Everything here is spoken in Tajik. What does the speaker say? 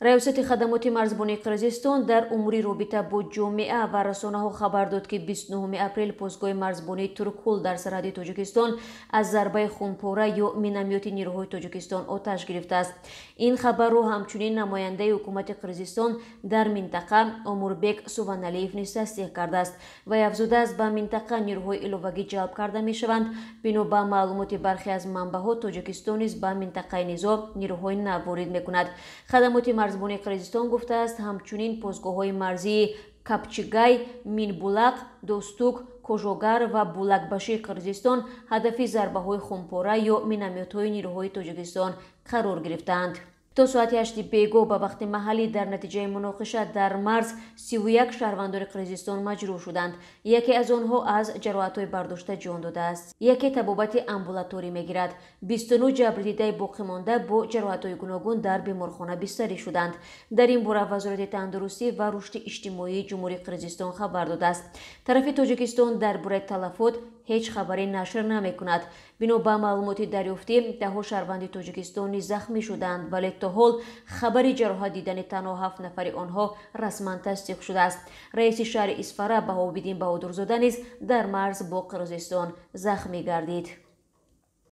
Раёсати хадамоти марзбонии Қирғизистон дар умури робита бо ҷомеа ва расонаҳо хабар дод, ки 29 апрел постгоҳи марзбонии Туркул дар сарҳади Тоҷикистон аз зарбаи хунпора ё миномёти нирӯҳои Тоҷикистон оташ гирифтааст. Ин хабарро ҳамчунин намояндаи ҳукумати Қирғизистон дар минтақа Омурбек Суваналиев низ тасдиқ кардааст. Вай афзудааст, ба минтақа нирӯҳои иловагӣ ҷалб карда мешаванд. Бино ба маълумоти бархе аз манбаъҳо, Тоҷикистон низ ба минтақаи низоъ нирӯҳои нав ворид мекунад. Хадамоти марзбонии Қирғизистон гуфтааст, ҳамчунин постгоҳҳои марзии Капчигай, Минбулақ, Достук, Кожогар ва Булакбашии Қирғизистон ҳадафи зарбаҳои хунпора ё миномётҳои нирӯҳои Тоҷикистон қарор гирифтаанд. То соати 8 бегоҳ ба вақти маҳаллӣ дар натиҷаи муноқиша дар марз 31 шаҳрвандони Қирғизистон маҷрӯҳ шуданд. Яке аз онҳо аз ҷароҳатҳои бардошта ҷон додааст. Яке табобати амбулаторӣ мегирад. 29 ҷабрдидаи боқимонда бо ҷароҳатҳои гуногун дар беморхона бистарӣ шуданд. Дар ин бора Вазорати тандурустӣ ва рушди иҷтимоии Ҷумҳурии Қирғизистон хабар додааст. Тарафи Тоҷикистон дар бораи талафот ҳеҷ хабаре нашр намекунад. Бино ба маълумоти дарёфтӣ, даҳҳо шаҳрванди Тоҷикистон низ захмӣ шуданд, вале то ҳол хабари ҷароҳат дидани танҳо 7 нафари онҳо расман тасдиқ шудааст. Раиси шаҳри Исфара Баҳовиддин Баҳодурзода низ дар марз бо Қирғизистон захмӣ гардид.